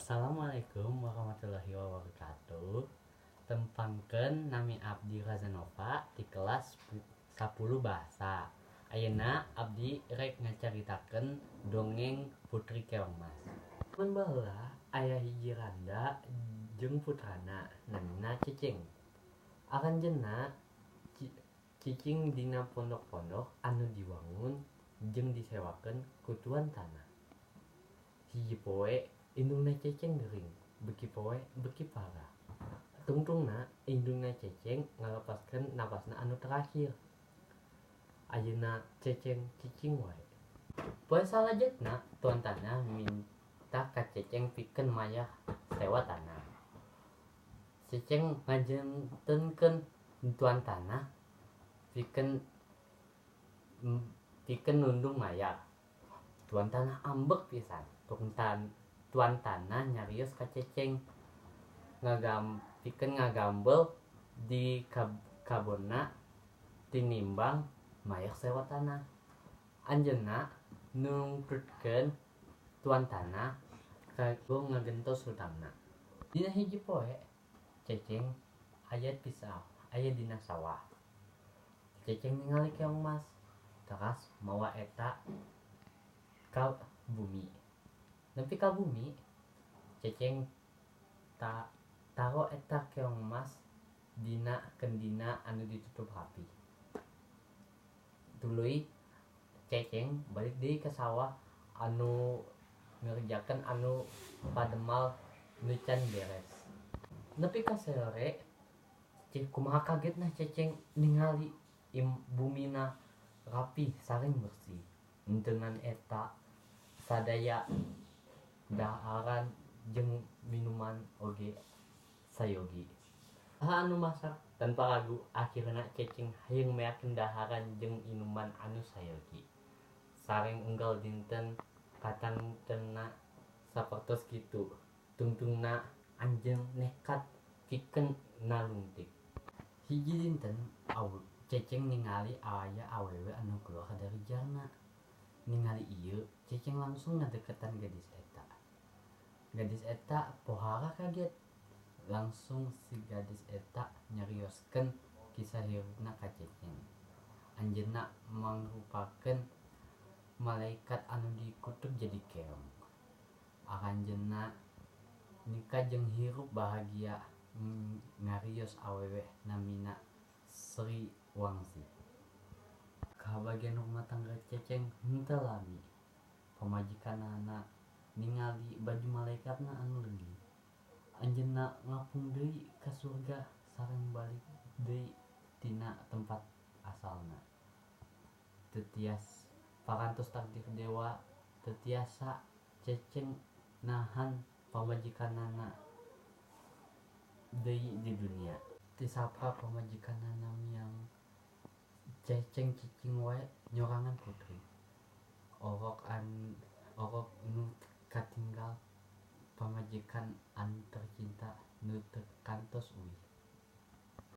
Assalamualaikum warahmatullahi wabarakatuh. Tepangkeun, nami abdi Razanova di kelas 10 bahasa. Ayeuna abdi rek ngacaritakeun dongeng Putri Keong Mas. Mun baheula aya hiji randa jeung putrana namina Cicing. Aranjeunna cicing dina pondok-pondok anu diwangun jeung disewakeun ku tuan tanah. Hiji poe indungna Ceceng gering, beuki poe beuki parah. Tungtungna indungna Ceceng ngalepaskeun napasna anu terakhir. Ayeuna Ceceng cicing wae. Poe salajengna tuan tanah minta ka Ceceng pikeun mayar sewa tanah. Ceceng ngajentenkeun tuan tanah pikeun pikeun nundung mayar. Tuan tanah ambek pisan. Tuan tanah nyarios ka Ceceng pikeun ngagambel di kabonna tinimbang mayar sewa tanah. Anjeunna nungtutkeun tuan tanah kanggo ngagentos hutangna. Dina hiji poe Ceceng aya aya dina sawah. Ceceng ningali keong mas teras mawa eta ka bumi. Nepi ka bumi Ceceng taro eta keong mas dina kendina anu ditutup rapi. Tuluy Ceceng balik deui ka sawah anu ngerjakeun anu pademal nu can beres. Nepi ka sore kumaha kagetna Ceceng ningali bumina rapi sareng bersih. Henteu eta sadaya daharan jeung minuman oge sayogi. Saha anu masak? Tanpa ragu akhirna Ceceng hayang meakeun daharan jeung inuman anu sayogi. Sareng unggal dinten katangtena sapertos kitu. Tungtungna anjeun nekat pikeun nalungtik. Hiji dinten Ceceng ningali aya awewe anu keluar dari jarna. Ningali ieu Ceceng langsung ngadeketan gadis eta. Gadis eta pohara kaget. Langsung si gadis eta nyarioskeun kisah hirupna ka Ceceng. Anjeunna mangrupakeun malaikat anu dikutuk jadi keong. Aranjeunna nikah jeung hirup bahagia ngarios awewe namina Sri Wangsi. Kabagian rumah tangga Ceceng henteu lami. Pamajikanana ningali baju malaikatna anu leungit. Anjeunna ngapung deui ka surga sareng balik deui tina tempat asalna. Teu tiasa parantos takdir dewa, teu tiasa Ceceng nahan pamajikanana deui di dunia. Tisapra pamajikanana miang Ceceng cicing wae nyorangan putri. Orok nu katinggal pamajikan anu tercinta nu teu kantos uih.